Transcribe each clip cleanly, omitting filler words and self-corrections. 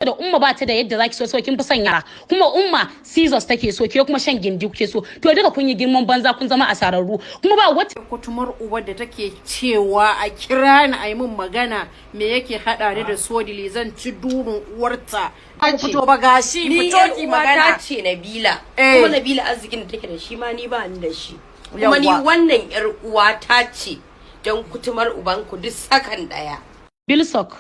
Da Umma ba ta da yadda zaki so, so kin fi son yara, kuma Umma scissors take so, ke kuma shan gindi kuke so. To duka kun yi girman banza, kun zama asararru, kuma ba wata Kutumar uwar da take cewa a kira ni a yi min magana, me yake haɗa ni da Sodili? Zan ci durun uwarta. An fito ba, gashi. Ni fito yar ki uwata magana. ce Nabila. Eh. Kuma Nabila, arzikin da take da shi ma ni ba ni da shi. Kuma ni Yawwa. wannan yar uwata ce, don kutumar ubanku duk sakan daya. Bilsok,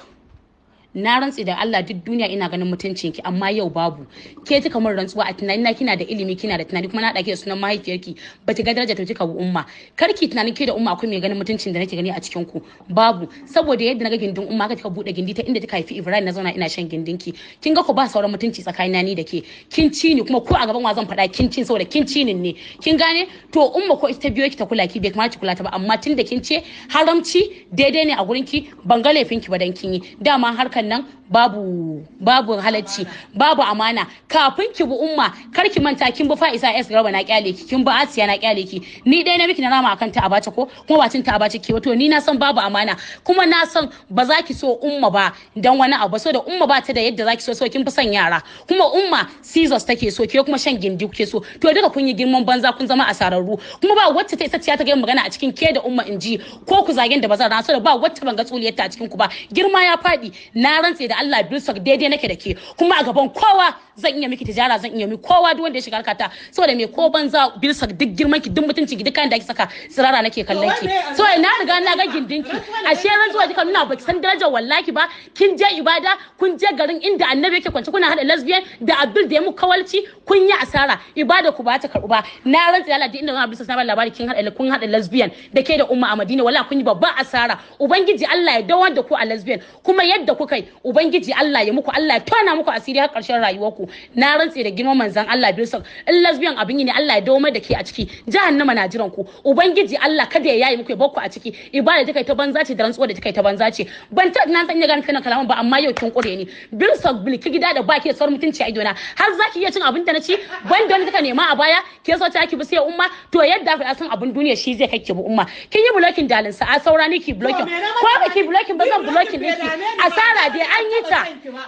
na rantsi da Allah, duk duniya ina ganin mutuncinki, amma yau babu. Ke kika min rantsuwa, a tunanina kina da ilimi, kina da tunani, kuma na dake da sunan mahaifiyarki, baki ga daraja, to kika bi Umma. Karki tunanin ke da Umma akwai mai ganin mutuncin da nake gani a cikin ku, babu. Saboda yadda naga gindin Umma haka kika bude gindi ta inda kika haifi Ibrahim, na zauna ina shan gindinki. Kin ga ko ba sauran mutunci tsakanina ni da ke. Kin ci ni, kuma ko a gaban wa zan faɗa kin ci, saboda kin ci ni ne, kin gane? To Umma ko ita ta biyo ki ta kula ki, bai kamata ki kula ta ba, amma tun da kin ce haramci daidai ne a gurin ki, ban ga laifin ki ba dan kin yi. Dama harkan nan babu halacci, babu amana. Kafin ki bi Umma, kar ki manta kin bi Fa'isa S Garba, na kyale ki, kin bi Asiya, na kyale ki. Ni dai na miki na rama akan ta Abace, ko kuma ba cin ta Abace ki. To ni na san babu amana, kuma na san ba za ki so Umma ba dan wani abu, so da Umma ba ta da yadda za ki so, so kin fi son yara, kuma Umma scissors take so, ke kuma shan gindi kuke so. To duka kun yi girman banza, kun zama asararru, kuma ba wacce ta isa ta ga magana a cikin ke da Umma in ji ko ku zagen da bazan rasu da ba wacce ban ga tsuliyarta a cikin ku ba. Girma ya faɗi. Na rantse da Allah, Bilsak, daidai nake da ke, kuma a gaban kowa zan iya miki tijara, zan iya miki kowa, duk wanda ya shiga harkata. Saboda me? Ko banza, Bilsak, duk girman ki, duk mutuncin ki, duk kayan da ake saka, tsirara nake kallon ki. So na riga na ga gindin ki. Ashe rantsuwa kika nuna, baki san darajar wallahi ba. Kin je ibada, kun je garin inda Annabi yake kwance, kuna hada lesbian da Abdul da ya muku kawalci. Kun yi asara, ibada ku ba ta karbu ba. Na rantse da Allah, duk inda zan Abdul na labari kin hada, kun hada lesbian da ke da Umma a Madina, wallahi kun yi babban asara. Ubangiji Allah ya dawar da ku a lesbian, kuma yadda kuka yi, Ubangiji Allah ya muku, Allah ya tona muku asiri har karshen rayuwarku. Na rantse da girman manzon Allah, Bilson, in lesbian abin yi ne, Allah ya dawo da ke a ciki. Jahannama na jiran ku. Ubangiji Allah kada ya yayi muku, ya bakku a ciki. Ibada kika yi ta banza ce, da rantsuwa da kika yi ta banza ce. Ban ta na san iya gane kana kalaman ba, amma yau kin kure ni. Bilson, bilki gida da baki da sauran mutunci a idona, har zaki iya cin abin da na ci, ban da wani kika nema a baya, ke so ta ki bi sai Umma. To yadda aka san abin duniya shi zai kai ki bi Umma. Kin yi blocking dalin sa a saura ni ki blocking, ko ba ki blocking ba, zan blocking ɗinki. Asara dai an yi ta.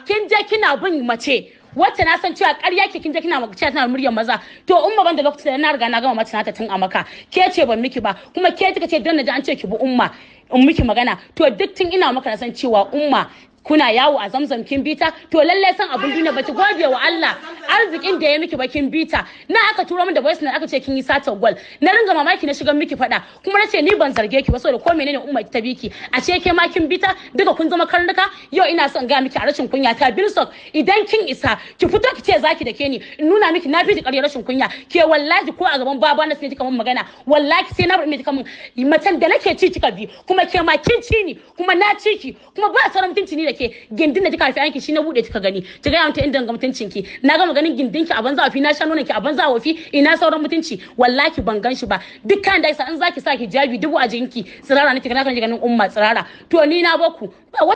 Kin je kina bin mace wacce na san cewa ƙarya ke, kin je kina cewa tana muryar maza. To Umma ban da lokacin da na riga na gama mace nata tun a maka, ke ce ban miki ba, kuma ke kika ce dan na ji an ce ki bi Umma in miki magana. To duk tun ina maka na san cewa Umma kuna yawo a Zamzam, kin bita. To lallai san abin duniya, baki gode wa Allah arzikin da ya miki ba, kin bita. Na aka turo min da voice na, aka ce kin yi satar gwal. Na ringa mamaki, na shiga miki fada, kuma nace ni ban zarge ki ba, saboda ko menene Umma ta biki, a ce ke ma kin bita, duka kun zama karnuka. Yau ina son ga miki a rashin kunya ta, Bilsok, idan kin isa ki fito ki ce zaki da ke ni, in nuna miki na fi ki ƙarya rashin kunya. Ke wallahi ko a gaban baba na sai kika mun magana, wallahi sai na bar miki mun macen da nake ci kika bi, kuma ke ma kin ci ni, kuma na ci ki, kuma ba sauran mutunci ni da ke. Gindin da kika haifi yanki shi na bude kika gani, ki ga mata inda ga mutuncin ki. Na gama ganin gindin ki a banza wafi, na sha nonon ki a banza wafi. Ina sauran mutunci? Wallahi ban gan shi ba. Dukkan da in zaki sa hijabi dubu a jikinki, tsirara nake kana ganin Umma tsirara. To ni na baku ba.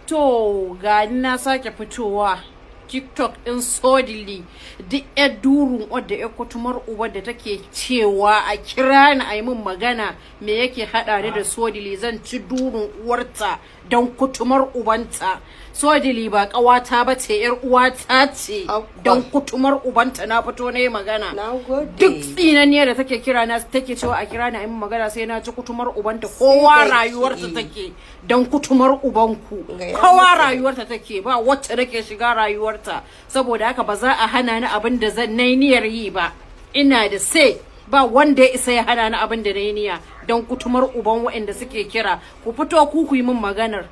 To ga ni na sake fitowa TikTok ɗin Sodili, duk yar durun wadda ya kutumar uwar da take cewa a kira ni a yi min magana, me yake haɗa ni da Sodili? Zan ci durun uwarta don kutumar ubanta. Sodili ba ƙawata ba ce, yar uwata ce, don kutumar ubanta na fito na yi magana. Na gode. Duk tsinaniyar da take kira na, take cewa a kira ni a yi min magana, sai na ci kutumar ubanta. Kowa da rayuwarta ki. take, don kutumar ubanku. Gaya Kowa musu. rayuwarta take, ba wacce nake shiga rayuwarta. Saboda haka ba za a hana ni abin da zan nayi niyyar yi ba. Ina da sai ba wanda ya isa ya hana ni abin da nayi niyya, don kutumar uban waɗanda suke kira. Ku fito ku yi min maganar,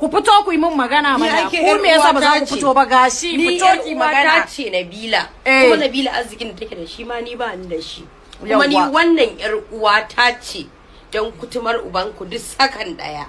ku fito ku yi min magana Ni mana. ake Ku yar me yasa ba za uwata ku ce. fito ba? Gashi, Ni fito yar ki uwata magana. ce Nabila. Eh. Kuma Nabila, arzikin da take da shi ma ni ba ni da shi. Kuma ni Yawwa. wannan yar uwata ce, don kutumar ubanku duk sakan daya.